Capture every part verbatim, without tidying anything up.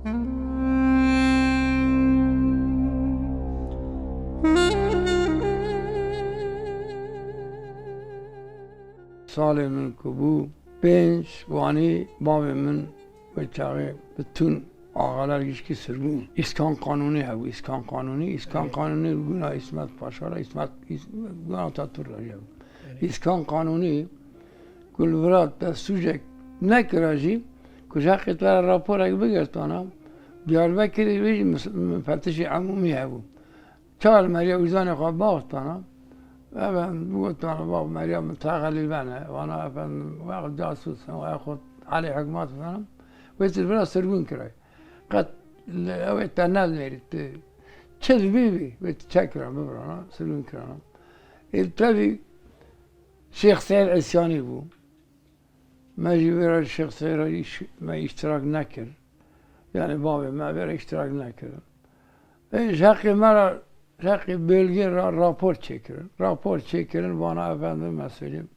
Salê min ku bû pênc, wanî bavê min wê çaxê bi tûn axalar gişkî sirgûn. Îskan Qanûnî hebû, Îskan Qanûnî, Îskan Qanûnî li guna Îsmet Paşa re, Îsmet, Îs-, guna Atatürk re jî hebû. Erê. Îskan Qanûnî ku li vira te sûcek nekira jî, ku ji heqê te re raporek bigirtana, Diyarbekirê wê jî mis-, mifetişê emûmî hebû. Çar meriya wijdanê xwe baxtana. Efendim, gotana, bak, meriya min teqelî vene. Wana, efendim, wext casus in, wext xwe alê hikmat vene. Wê tu vira sirgûn kiray. Qet li, ew ê te nedinêrî, tu çi dibî bî, wê tu çekira bivirana, sirgûn kirana. Ê tevî Şêx Seyîd Îsyanî bû. Me jî wê re Şêx Seyîd re îş-, me îştirak nekir. Yani bavê me vê re îştirak nekir. Ê, ji heqê me re, ji heqê bölgê re rapor çêkirin. Rapor çêkirin, vana efendim me söyleyeyim.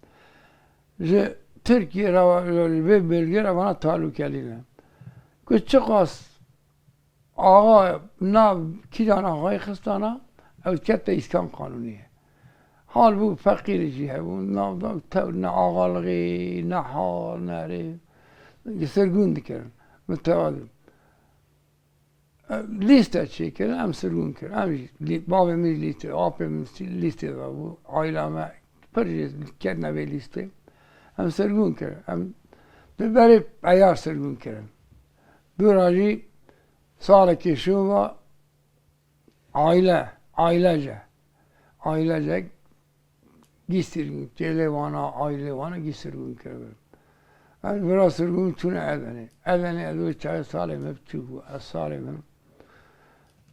Ji Tirkiye re, li vê bölgê re vana talûkelî ne. Ku çiqas Axa nav kîjan axayî xistana, ew kete Îskan Qanûniyê. Hal bû feqîrê jî hebû, nav da tew ne axalixî, ne hal, ne rê. Sirgûn dikirin. Min tewa dî. Lîste çêkirin, em sirgûn kirin. Em jî lî-, bavê min jî lîste, apê min jî lîstê de bû. Aîla me pir jî ketine vê lîstê. Em sirgûn kirin. Em di berê peyar sirgûn kirin. Dûra jî Salekê şûn va aile, ailece. Ailece gî sirgûn, çêlê wana, ailê wana gî sirgûn kiribin. Ez vira sirgûn çûne Edenê. Edenê ez wê çayê salê me biçûk bû. Ez salê min,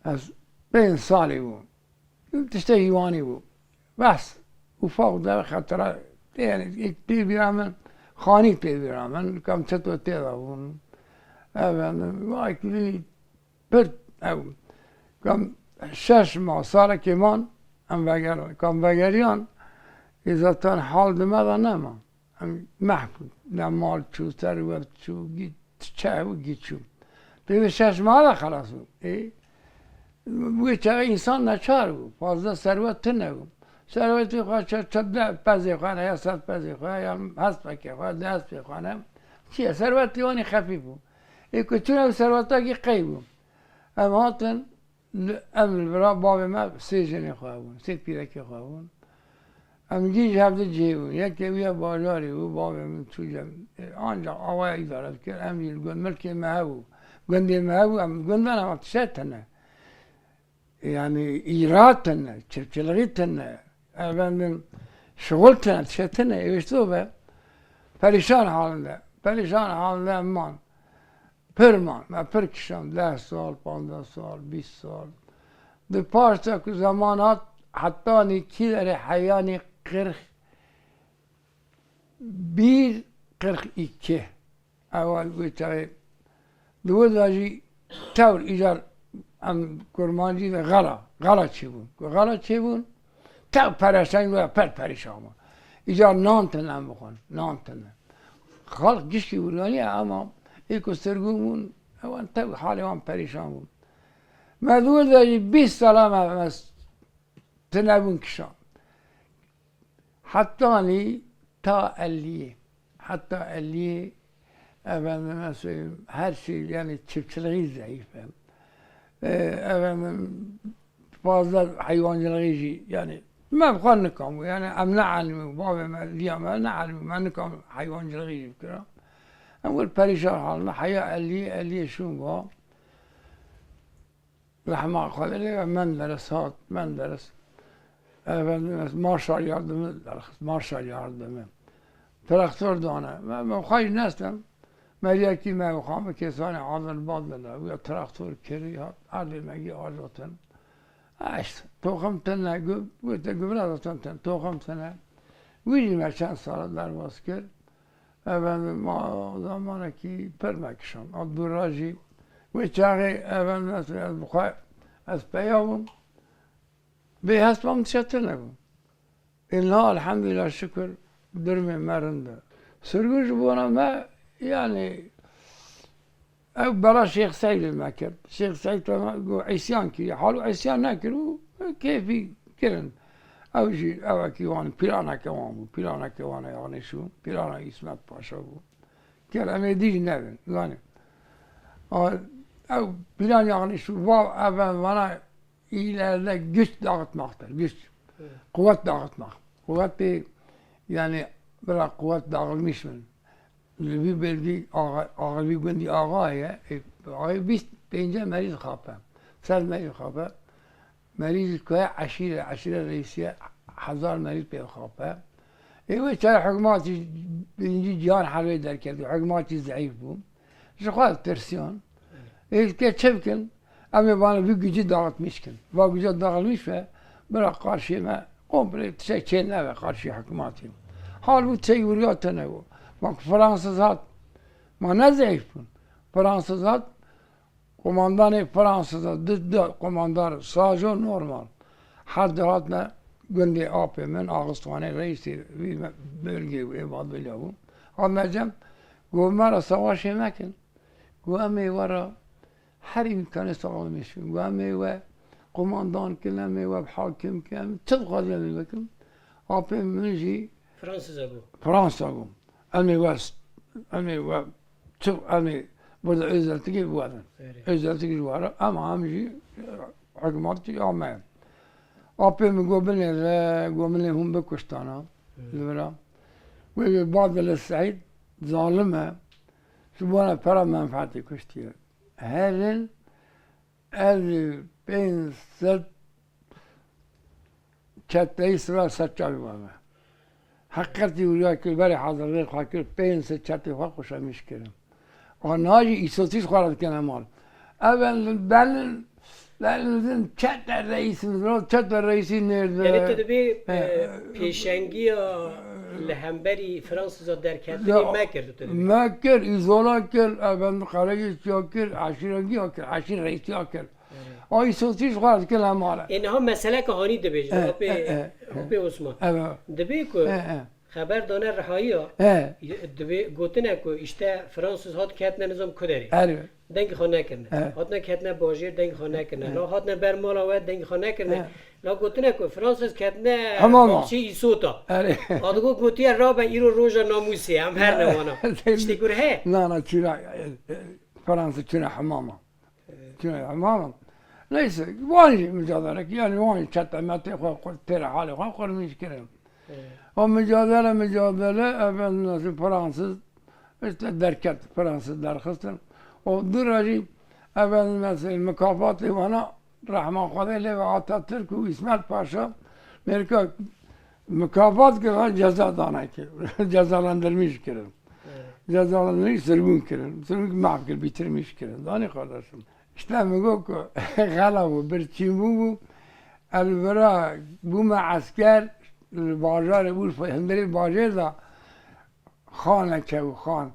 ez pênc salî bû. Tiştê hîwanî bû. Bes, ufak de xetira, yani, pê bîra min, xanî pê bîra min, kam çeto tê de bûn. Efendim, vay, pir, ew, kam şeş ma, salekê man, em vegerin. Kam vegeriyan, ê zaten hal di me de nema. Em mehv bûn. Ne mal çû, serwet çû, gî-, çi hebû, gî çû. Pê vê şeş ma de xelas bû. Ê, wê çaxê însan neçar bû. Fazla serwet tune bû. Serwetê xwe çe-, çe-, de pezê xwe ne, ya sed pezê xwe, ya hespekê xwe, du hespê xwe ne. Çi ye? Serwetê wan ê xefîf bû. Ê ku çûne ew serweta gî qey bû. Em hatin, li, em li vira bavê me sê jinê xwe hebûn, sê pîrekê xwe hebûn. Em gî ji hevdu cihê bûn. Yekê wî ya bajarê bû, bavê min çû cem. E, ancaq awaya îdare dikir, em jî li gund milkê me hebû. Gundê me hebû, em li gund de ne, em tişe tune. Yani îrat tune, çiftçilixî tune, efendim, şixul tune, tişe tune, êvişto be. Perîşan halinde, perîşan halinde em man. Pir man, me pir kişand, deh sal, panzdeh sal, bîst sal. Di paş de ku zeman hat, hetanî kî derê heyanî qirx bir, qirx iki. Ewa wê çaxê. Di wir de jî tewr îcar em kurmancî de xela, xela çêbûn. Ku xela çêbûn, tew pereşan bû, per perîşan bû. Îcar nan tune em bixwin, nan tune. Xelq gişkî wiriyanî ye, ama ê ku sirgûn bûn, ewan tew halê wan perîşan bûn. Me di wir de jî bîst sala me, me tune bûn kişan. Hetanî ta elliyê. Heta elliyê, efendime söyleyeyim, her şey, yani çiftçiliği zayıf. E, efendim, fazla hayvancılığı jî, yani, me bi xwe nikam, yani, em ne elimî, bavê me, diya me, ne elimî, me nikam hayvancılığı jî bikira. Em wir perîşan halinde, heya elliyê, elliyê şûn va. Rehma Xwedê lê be Menderes hat, Menderes. Efendim, Marşal yardımı derxist, Marşal yardımı. Traktor dane. Me, me xwe jî nestem. Meriyekî me û xamikê sanê hazir bad dide. Wî traktor kirî hat, erdê me gî ajotin. Ha işte, toxim tune, gu-, gote guvra zaten tune, toxim tune. Wî jî me çend sala derbas kir. Efendim, ma zamanekî pir me kişand. A dûra jî wê çaxê, efendim, ez, ez bi xwe, ez peya bûm. Bê hespa min tişe tune bû. Ê niha elhamdulillah şikir durumê me rind e. Sirgûn ji bona me, yani, Ew bela Şêx Seîdê me kir. Şêx Seîd te me got, îsyan kiriye. Halo îsyan nekir û kêfî kirin. Ew jî ewekî wan, planeke wan bû. Planeke wan e, yanî şu, plana Îsmet Paşa bû. Kir, em ê dî jî nebin, zanî. A, ew plan yanî şu, va, ev, vana ileride güç dağıtmaktır, güç. Evet. Kuvvet dağıtmak. Kuvvet bir, yani, biraz kuvvet dağılmış mı? Li vî belgî axa-, axa-, vî gundî axa ye, e, axa bîst pênce merîz xape. Sed merîz xape. Merîz koye eşîre, eşîre reîsiye hezar merîz pê xape. Ê wê çare hikûmetî birinci cîhan herbê derketî, hikûmetî zeîf bû. Ji xwe tirsiyan. Ê ke çi bikin? Em ê vana vî gücü dağıtmış kin. Va gücü dağılmış ve bira karşıya me komple tişek çê nebe karşı hikûmetî. Hal bû tişek vuriya tune bû. Bak Fransız hat. Ma ne zeîf bûn. Fransız hat. Komandanê Fransiza di, di komandar sajo normal. Her di hatine gundê apê min, Axistanê reîsê vî me-, bölgê û ê vadilya bû. Hatine cem, got, me re savaşê mekin. Got, em ê we re her îmkanê sağlamê şin. Got, em ê we komandan kin, em ê we hakim kin, em çi dixwazin em ê bikin. Apê min jî Fransiza bû. Fransa bû. Em ê we, em ê we, çi, em ê burada özeltigi bi we bin. Erê. Özeltigi ji we re, em, em jî, e, hikûmetî ya me. Apê min got, binêre, got, min ê hûn bikuştana. Hı. Li vira. Wê, wê Badbele Seîd zalim e. Ji bona pera menfaatê kuştiye. Herin, ez pênc sed çeteyî sira ser çavê me be. Heqetî wiriya kir, berê hazirlê xwe kir, pênc sed çetê xwe xweşemîş kirin. A niha jî îsotîş xwe re dikene mal. Ev en belin, belin zin çete reîsin, zira çete reîsî nêrde. Yani tu dibê, He. e, pêşengiya li hemberî Fransiza derketinê Ya, mekir tu dibê. Mekir, îzola kir, ev en qeregî çiya kir, eşîrengî ya kir, eşîr reîsî ya kir. Ay sotîş xwe dikir hemale. Ê niha meseleke hanî dibêje, E, apê, e, e, e. apê Osman. Evet. Dibê ku E, e. xeber dane rihayiya, E. dibê gotine ku işte Fransız hat ketine nizam ku derê. Evet. Dengê xwe nekirine. E. Hatine ketine bajêr, dengê xwe nekirine. E. La hatine ber mala we, dengê xwe nekirine. E. La gotine ku Fransız ketine Hemama. Baxçê Îsota. Evet. Adigo gotiye rabe îro roja namûsê, em her ne wana. Tiştê ku he? Na, na, çira, e, e, Fransız çira hemama. Çi, tamam. Neyse, wan jî mücadele, yani wan jî çete mete xwe, xwe, têra halê xwe qurmîş kirin. Evet. O mücadele, mücadele, efendim, nasıl Fransız, işte derket, Fransız derxistin. O dura jî, efendim, mesela mükafatê wana Rehma Xwedê lê ve Atatürk û İsmet Paşa, Merka mükafat kirin, ceza dana kir, cezalandırmış kirin. Evet. Cezalandırmış, sürgün kirin. Sürgün mahv kir, bitirmiş kirin. Zanî kardeşim. İşte min got ku xela bû, birçîn bû bû. Elvira bûme esker, li bajarê Urfa, hundirê bajêr de xane çew xan.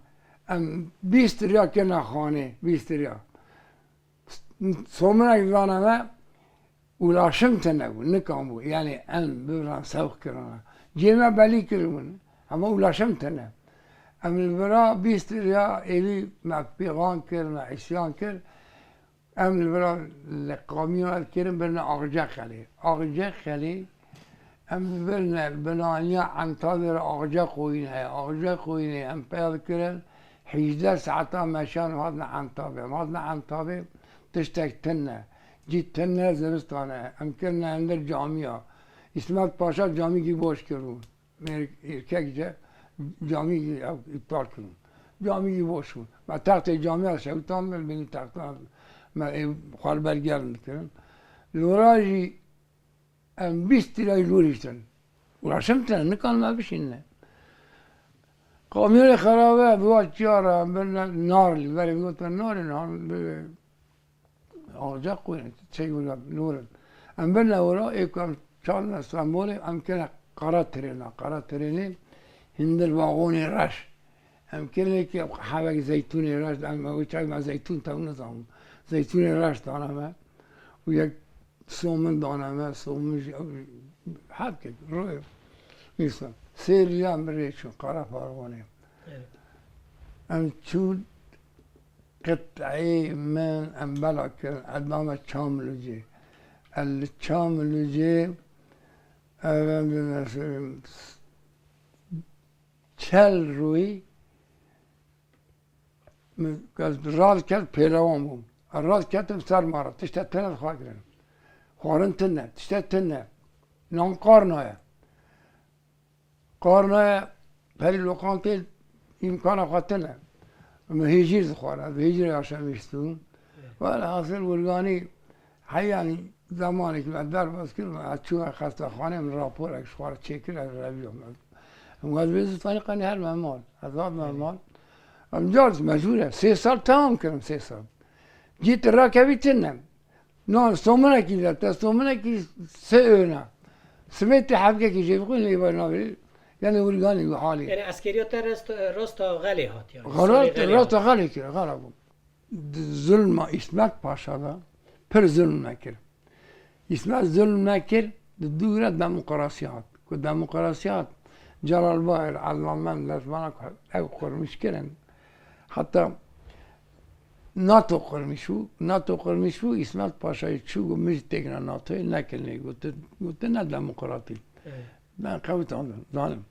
Em bîst riya kirine xanê, bîst riya. Sominek dana me, ulaşım tune bû, nikan bû. Yani em bibiran sewq kirine. Cê me belî kiribûn. Hema ulaşım tune. Em li vira bîst riya êlî me pêxan kir, me îsyan kir. Em li vira li kamyona kirin birine Axceqelê. Axceqelê Em li vir ne, binaniya Entabê re Axceqoyîn heye. Axceqoyînê em peya dikirin, hîjdeh saeta meşan hatine Entabê. Em hatine Entabê, tiştek tune. Cî tune zivistan e. Em kirine hundir camiya. Îsmet Paşa camîkî boş kiribû. Mêrik êrkek ce camîkî ew îptal kiribû. Camîkî boş bû. Me textê camiya şewitandin, binî textan me ê xwe li ber germ dikirin. Li wira jî Em bîst lîrayî jûr hiştin. Ulaşim tine, nikan me bişînine. Kamyonê xerabe, bi wa çiya re, em birine nar li, berê gotin nar in, han bi Axceqoyîn, çek wira nûr in. Em birine wira, ê ku em çandine Stenbolê, em kene Qara Trêna. Qara Trênê hindir vagonê reş. Em kirinê ki hevek zeytûnê reş, em wê çay me zeytûn tev nizanin. Zeytûnê reş dane me û yek somin dane me, somin jî ew hebkek roye. Nîsan. Sêr ya min rê çûn, qara parvanê. Evet. Em çûn Qit'eyê min em bela kirin, ez dame Çamlûcê. Ez li Çamlûcê, efendime söyleyeyim, çel rûyî min, ez radiket pêlewan bûm. Ez radiketim ser mara, tiştek tune dixwe kirin. Xwarin tune, tiştek tune. Nan qarna ye. Qarna ye, perî lokantê îmkana xwe tune. Min hêjîr dixwar, ez hêjîrê aşemîştûm. Wele hasil wirganî heyan zemanekî me derbas kir, ez çûme xestaxanê, min raporek ji xwe re çêkir, ez reviyam. Em ez vê zistanî qenî her me mal. Ez hat me mal. Em car mecbûr e. Sê sal temam kirim, sê sal. Cî tu rakevî tune. Nan sominekî de, te sominekî sê öğüne. Sibê te hebkekî jê bixwîn lê ber navê. Yani urganî wi halê. Yani eskeriya te rest-, rasta xelê hat yani. Xelat, rasta xelê kir, xera bû. Di zulma İsmet Paşa da pir zulm me kir. İsmet zulm me kir, di dû re demokrasî hat. Ku demokrasî hat, Celal Bayar, Elman Menderes bana ku ew qurmiş kirin. Hatta NATO qurmiş bû, NATO qurmiş bû, İsmet Paşayê çû got, min jî têkine NATOyê, nekirinê, gotin, gotin ne demokratî. Evet. Ben qewitandin, zanim.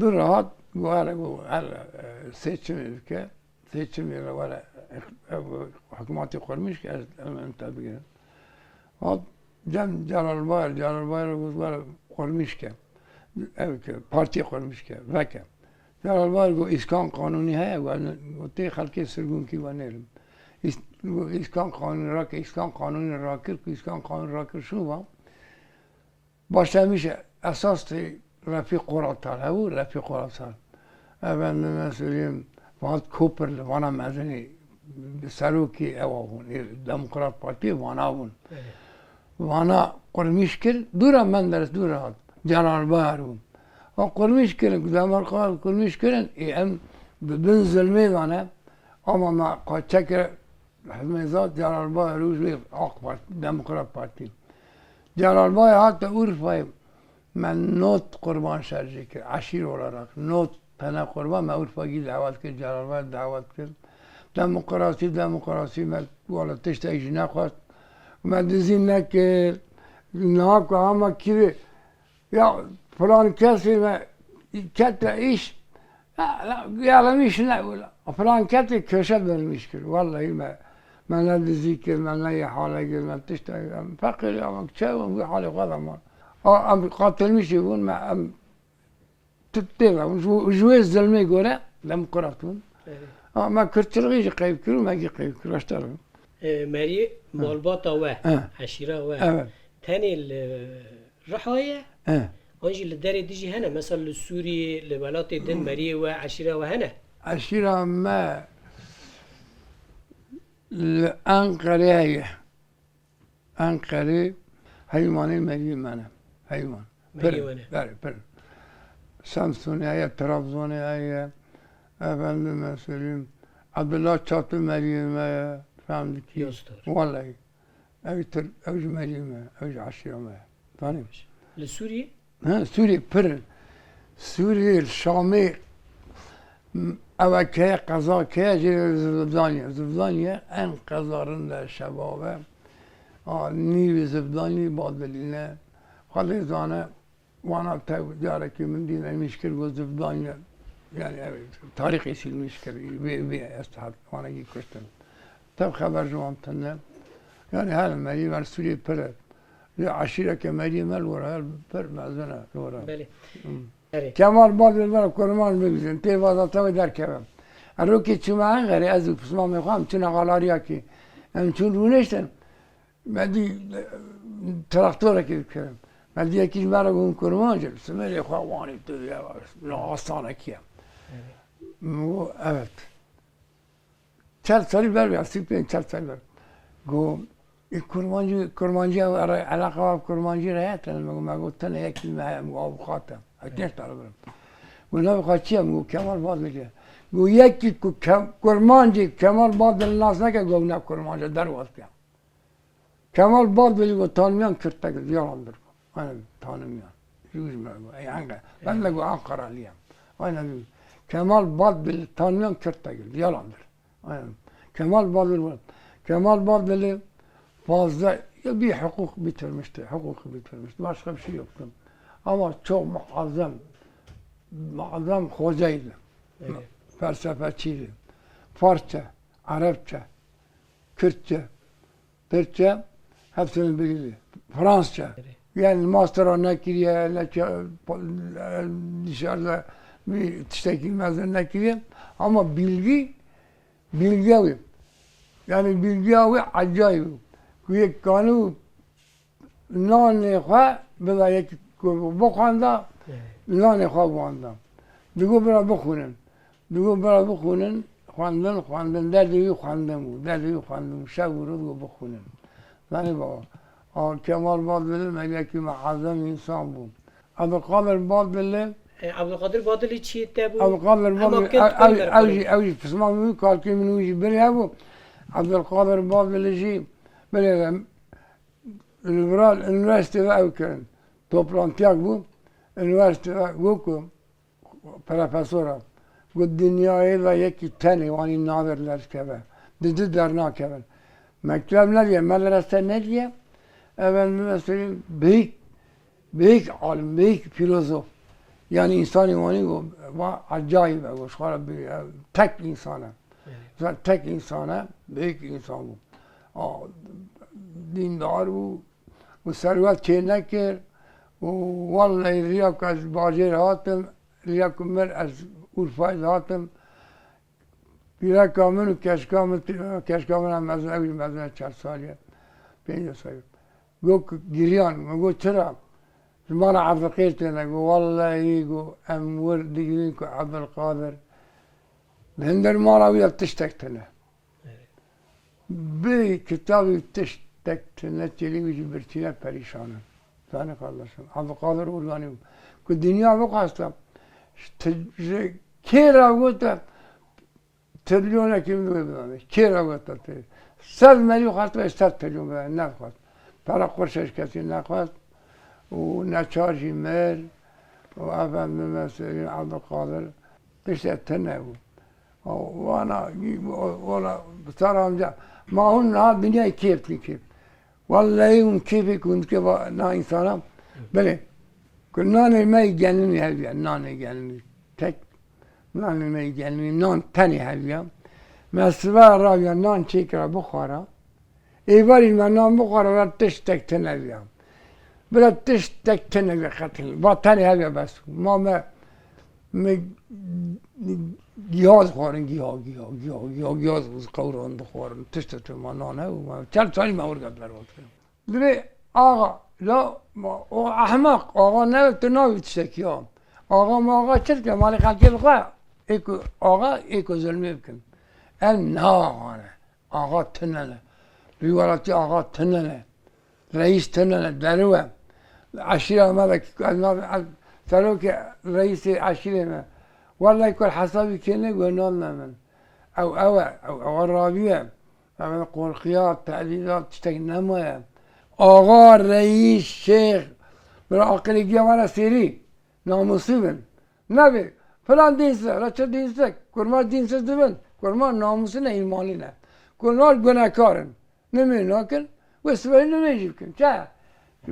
Du rahat, got, hele, got, hele, e, seçimê bike, seçimê re were, e, e, hikûmetê qurmiş ke, ez, em, em te bigirin. Hat, cem Celal Bayar, Celal Bayar got, were qurmiş ke. Ev ke, partiyê qurmiş ke, veke. Celal Bayar got, îskan qanûnî heye, we ne-, got, tê xelkê sirgûnkî we nêrim. Îs-, got, îskan qanûnî rake, îskan qanûnî rakir, ku îskan qanûnî rakir şûva. Başlamiş esas tê Refîq Qoratal hebû, Refîq Qoratal. Efendime söyleyeyim, Fuat Köprülü, vana mezinî, serokê ewa bûn, ê Demokrat Partiyê vana bûn. Evet. Vana qurmîş kir, dûra Menderes dûra hat. Celal Bayar bû. Wan qurmîş kirin, ku Demokrat qurmîş kirin, ê em bi bin zilmê de ne, ama me xwe çekire Hizmê Zad, Celal Bayar û ji wê AK Parti, Demokrat Partî. Celal Bayar hate Urfayê, me not qurban şerjê kir, eşîr olarak. Not tene qurban, me Urfagî dawet kir, Celal Bayar dawet kir. Demokrasî, demokrasî, me wala tiştek jî nexwest. Me dizî nekir. Niha ku hema kîrê Ya filan kesê me kete îş, ya, ya, ya lemiş ne wila. Filan kesê köşe vermiş kir. Vallahi me, me ne dizî kir, me ne ihale kir, me tiştek, em feqîr ya, me çew, em wî halê xwe de ma. A, em qatilmişî bûn, me, em tu tê de, ji, ji wê zilmê gore demokrat bûn. Evet. A, me kurdçilixî jî qeyb kir û me jî qeyb kir, beşdar bûn. E, Meriyê, e, malbata we, e, eşîra we, evet, tenê li Riha ye? E. An jî li derê dijî hene? Mesela li Sûriyê, li welatê din meriyê we, eşîra we hene? Eşîra me li Enqerê heye. Enqerê heywanê meriyê me ne. Heywan. Meriyê we ne. Pir, berê, pir. Samsunê heye, Trabzonê heye. Efendime söyleyeyim. Abdullah Çatı meriyê me ye. Fehmdikî. Yostor. Vallahi. Ew tir, ew ji meriyê me, ew ji eşîra me. Zanî? Li Sûriyê? Ha, Sûriyê pir in. Sûriyê, Şamê, m-, ew e keye, qeza keye, jê re Zivdaniye. Zivdaniye en qeza rind e, şebab e. A, nîvî Zivdanî badilîne. Xwedê zane, Wana tev carekî min dî, me nîş kir, got, Zivdan ye. Yani, evet, tarîxê silmiş kir. Vê, vê, ez hat, wana yî kuştin. Tev xeber ji wan tune. Yani, her merî ver Sûriyê pir e. Lê eşîreke merî me li were, her pir mezin e li were. Belê. Hmm. Erê. Kemal Badil ver kurmanc bibizin. Tê vaza tewê derkeve. Erokê çûme Enqerê, ez û pismamê xwe em çûne galariyakî. Em çûn rûniştin. Me dî, e, traktorekî dikirin. Me dî yekî ji me re got, hûn kurmanc in? Simerê xwe wanî tu ya, na astanekî ye. Evet. Min got, evet. Çel salî ber bî, sî pênc çel salî ber. Got, ê kurmancî, kurmancî ew re, eleqa we bi kurmancî re heye? Tene me got, me got, tene yekî me heye, min got, avukat e. Ez nêşta re birim. Got, navê xwe çi ye? Min got, Kemal Badil e. Got, yekî ku Kem-, kurmancî Kemal Badil nas neke, got, ne kurmanc e, derwaz ke. Kemal Badilî got, tanimiyan Kürt'e girdi, yalandır. Aynen, tanimiyan. Yüz mü? Ey, hangi? Ben de got, Ankaralıyım. Aynen. Kemal Badilî tanimiyan Kürt'e girdi, yalandır. Aynen. Kemal Badil var. Kemal Badil'i fazla, ya bir hukuk bitirmişti, hukuk bitirmişti. Başka bir şey yoktu. Ama çok muazzam, muazzam hocaydı. Evet. Felsefeciydi. Farsça, Arapça, Kürtçe, Türkçe hepsini bilirdi. Fransızca. Evet. Yani mastera nekiriye, ne ça-, dışarıda bir tiştekî mezin nekiriye. Ama bilgi, bilgi ew. Yani bilgi ew acayip. Ku yek kanû nanê xwe bida yek ku bixwenda, Evet. nanê xwe bixwenda. Digo bira bixwînin. Digo bira bixwînin, xwendin, xwendin. Derdê wî xwendin bû. Derdê wî xwendin bû. Şev û roj digo bixwînin. Zanî baba. A, Kemal Badilî me yekî muazzem însan bû. Abdulkadir Badilî E, Abdulkadir Badilî çi te bû? Abdulkadir Hema Badilî, kurt ew, ew, kurt ew jî, ew jî pismam bû, kalkê min wî jî birê hebû. Abdulkadir Badilî jî, bilê de, li vir a, unîversîte de ew kirin. Toplantiyak bû, unîversîte de got ku, profesora, got, dinyayê de yekî tenê wanî nadir derkeve. Di di dernakevin. Mekteb nediye, medrese nediye. Efendime söyleyeyim, büyük, büyük alim, büyük filozof. Yani insanî wanî got, va acayip e, got, xwe re bi-, tek insan e. Evet. Zaten tek insan e, büyük insan bû. A, dîndar bû, û serwet çê nekir û wellehî riya ku ez bajêr hatim, riya ku mir ez Urfayê dihatim, pîreka min û keşka min, keşka min em mezin, ew jî mezin e çar salî ye, pênc salî. Got ku giriyan, min got çira? Ji me re Evdilqêr têne, got wellehî, got em wir digirîn ku Evdilqadir li hundir mala wî de tiştek tune. Evet. Bi kitabî tiştek tune çêlî wî jî birçîne perîşan in. Zanî kardeşim, Evdilkadir Urganî bû. Ku dinya bixwesta, ji ti-, ji kê re gote, trilyonekî min wê bidane. Kê re gote tê? Sed melî xwest wê sed trilyon bidane, nexwest. Pera qurşê ji kesî nexwest. Û neçar jî mir. Û efendime söyleyeyim, Evdilkadir tiştek tune bû. Wana, wana, sar amca, ma hûn niha dinyayê kêf dikin, kêf. Wellehî hûn kêfê ku hûn dike va na însana, belê, ku nanê me yê genimî heviya, nanê genimî tek, nanê me yê genimî, nan tenê heviya. Me sibe raviya nan çêkira bixwara. Êvarî me nan bixwara, wela tiştek tune viya. Bila tiştek tune viya qetil. Va tenê heviya bes. Ma me, me giha dixwarin, giha, giha, giha, giha, giha qewran dixwarin. Tiştek tune ma nan hebû. Ma çend salî me wirga berbat kirin. Divê axa, la, ma, o ehmeq, axa ne, tu navî tiştekî ya. Axa ma axa çi dike, malê xelkê bixwe. Ê ku axa, ê ku zulmê bikin. Ev ne axa ne. Axa tune ne. Vî welatî axa tune ne. Reîs tune ne. Deriw e. Eşîra me de, ez nav-, ez serokê reîsê eşîrê me. Wellahî kul hesabî kê ne, guh nan ne min. Ew, ew e. Ew, ew ravî ye. Ew qorxiya, tehdîda, tiştek nemaye. Axa, reîs, şêx. Bila aqilê giya me re sêrî. Namûsî bin. Nabê, filan dînsiz e, la çi dînsiz e? Kurmaş dînsiz dibin. Kurmaş namûsî ne, îmanî ne. Kurmaş gunekar in. Nimê nakin, wê sibehî nimê jî bikin. Çi?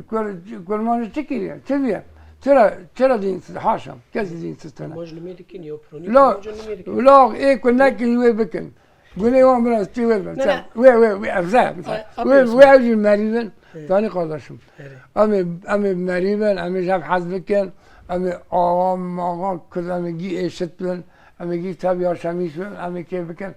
Kur-, kurmaş çi kiriye? Çi diye? Çira, çira dînsiz? Haşa. Kesî dînsiz tune. Kurmaş nimê dikin ya, pironî La, kurmaş nimê dikin. La, ê ku nekin wê bikin. Gunê wan biraz çi wê bin. Ne, ne. Wê, wê, wê, evze. Ay, Wê, aferin wê sana. Ev jî merî bin. Evet. Tanî kardeşim. Evet. Em ê, em ê merî bin, em ê ji hev hez bikin, em ê axa, maxa, kul, em ê gî êşit bin, em ê gî tev yaşamîş bin, em ê kêf bikin.